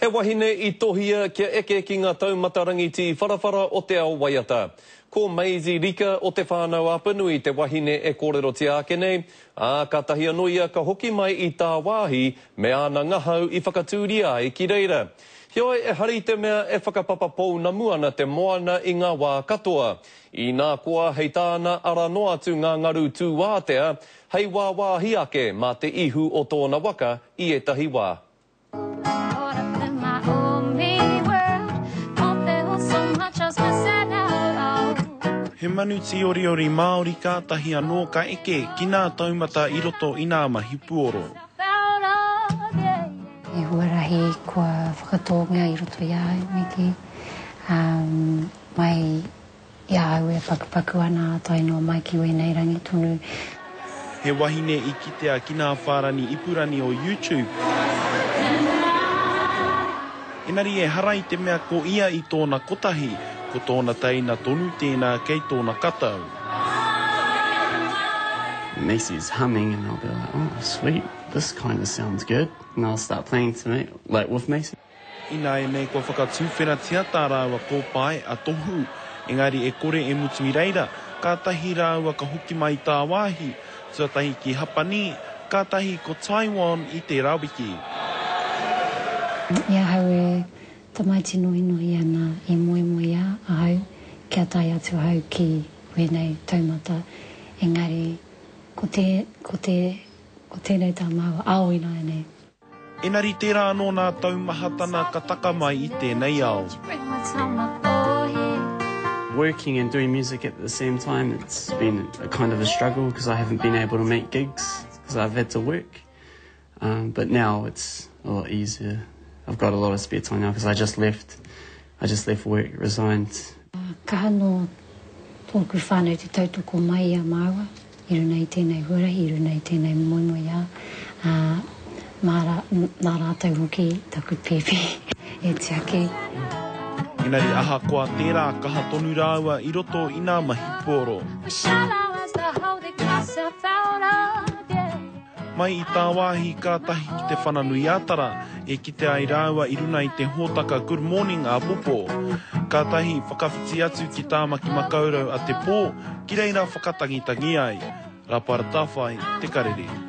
He wahine i tohia kia eke ki ngā taumata rangi tīwharawhara o te ao waiata. Ko Maisey Rika o Te Whānau-a-Apanui te wahine e kōrerotia ake nei, ā, kātahi anō ia ka hoki mai i tāwāhi me āna ngahau i whakatūria ai ki reira. Heoi, ehara i te mea e whakapapa pounamu ana te moana i ngā wā katoa. Inā koa, hei tāna, arā noa atu ngā ngaru tūātea hei wāwāhi ake mā te ihu o tōna waka i ētahi wā. He manu tīoriori Māori kātahi anō ka eke ki nā taumata i roto i nā mahi puoro. He huarahi kua whakatōngia i roto i a au, me kī, mai I a au e pakupaku ana tae noa mai ki wēnei rangi tonu. He wahine i kitea ki nā whārani ipurani o YouTube. Engari ehara i te mea ko ia i tōna kotahi, ko tōna teina tonu tēnā kei tōna katau. Macy's humming and I'll be like, oh sweet, this kinda sounds good and I'll start playing to me, like with Macy. Ināianei kua whakatuwheratia tā rāua kōpae, a Tohu, engari e kore e mutu i reira, kātahi rāua ka hoki mai i tāwāhi, tuatahi ki Hapani, kātahi ko Taiwan i tērā wiki. I ahau e tamaiti nohinohi ana i moemoeā ahau kia tae atu ahau ki wēnei taumata, engari ko te, ko te, ko tēnei tā māua ao ināianei. Enari tērā anō nā taumahatana ka taka mai i tēnei ao. Working and doing music at the same time it's been a kind of a struggle because I haven't been able to make gigs because I've had to work um, but now it's a lot easier. I've got a lot of spare time now because I just left I just left work, resigned. Kaha nō tōku whānau te tautoko mai i a māua i runga i tēnei huarahi, i runga i tēnei moemoeā, ā, mā rā, nā rātou hoki taku pēpi e tiaki. Engari ahakoa tērā, kaha tonu rāua i roto i nā mahi puoro. Mai i tāwāhi kātahi ki Te Whananui-a-Tara e kite ai rāua i runa i te hōtaka Good Morning āpōpō. Kātahi whakawhiti atu ki Tāmaki Makaurau a te pō, ki reira whakatangitangi ai. Rapara Tawhai, Te Karere.